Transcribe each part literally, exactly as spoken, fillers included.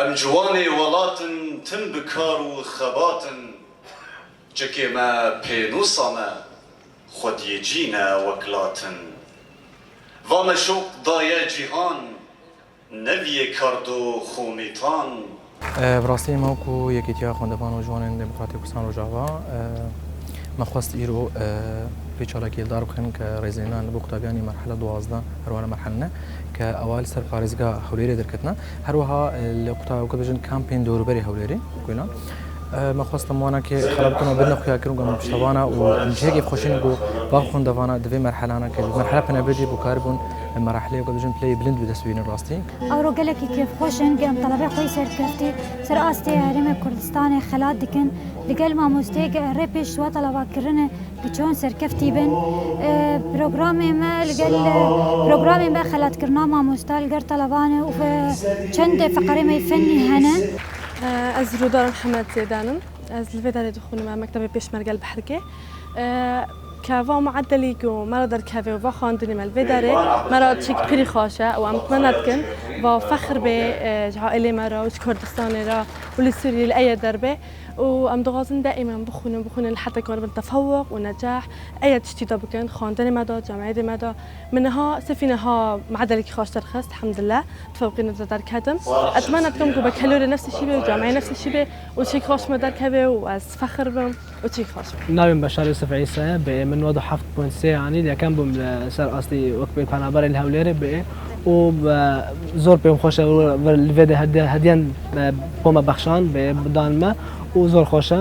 Em ciwanê welat in, tim bi kar û xebat in. Çekê me pênûsa me, xwediyê cî ne wek lat in. Va me şoq daye cîhan, ne viyê kardo xomîtan. E, bi rastî me wekû Yekîtiya Xwendevan û Ciwanên Demokratîk Kurdistan Rojava, e, me xwest îro, e, vê çalakiyê li dar bixin ke rêzlênan li bo qutabiyanî merhele duwazdeh, her were merhele ne, ke ewa li ser parêzgeha Hewlêrê derketine. Her wiha, e, li quta-, weke bêjin kampên dewrberê Hewlêrê, Gulan. E, me xwest em wana ke xela bikin û bidine xuyakirin ku em piştevana û em cihekê xweşîn ku va xwendevana di vê merhelana ke merhele penebê jî bi kar bûn, e, merheleyê weke bêjin pileyê bilind bi dest bînin rastî. Ewro gelekî kêfxweş in, em telebê xwe yî serkeftî ser astê Herêmê Kurdistanê xelat dikin. Li gel mamosteyê rê pêş wa telebakirinê, bi çon serkeftî bin. E, programê me li gel, e, programê me xelatkirina mamosta li gel teleban e û fe-, çend feqerê me yî fennî hene. E, ez Rûdar Mihemed Zêdan im. Ez li vê derê dixwînim, me mektebê pêşmerge li Bihrikê. E, ke va muedelî ku me re derkeve û va xwendinê me li vê derê, me re tiştekî pirî xweş e û em tmenna dikin va fexr bê, e, ji aîlê me re û ji Kurdistanê re û li Sûriyê li eye derbe. Û em dixwazin daîm em bixwînin, bixwînin li heta ku bin tefewuq û necah. Eye tiştî de bikin, xwendinê me de, cemiyetê me de. Min niha, sifî niha muedelekî xweş derxist, elhamdulillah. Tefewuqê nî de derketim. Etmena dikim ku bekelorê nefsê şî bê û camiye nefsê şî bê û çêk xweş me derkeve û ez fexr bim û çêk xweş bim. Navê min Beşar Yusuf Îsa ye, bê min nod û heft point sê anî, li yekem bûm li ser astî wek pêl penaberê li Hewlêrê bê û, e, zor pê min xweş e, li vê de hediye, hediyen, e, bo me bexşan bê, dan me û zor xweş e, e,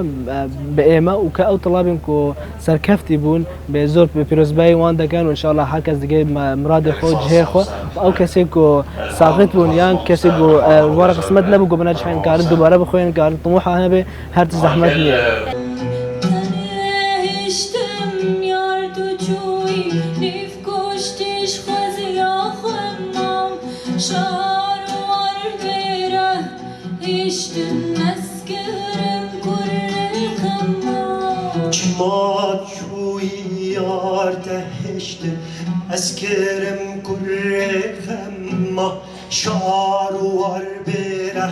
bi ê me û ke ew tilabên ku serkeftî bûn, bê zor pîrozbahî wan dikin û înşallah her kes digê me-, miradê xwe, cihê xwe. Û ew kesê ku saxit bûn yan kesê ku, e, were qismet nebû ku bine cihên karin dubare bixwên, karin timoha hebe, her tişt zehmet niye. Tenê hiştim yar tu çûyî, nîv kuştiş xweziya xwe mam, şar war bêre. Hiştin ez kirim kurê xema. Çima çûyî yar te hiştin, ez kirim kurê xema. Şar war bêre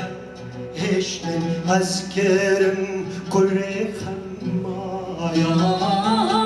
hiştin, ez kirim kurê xema ya.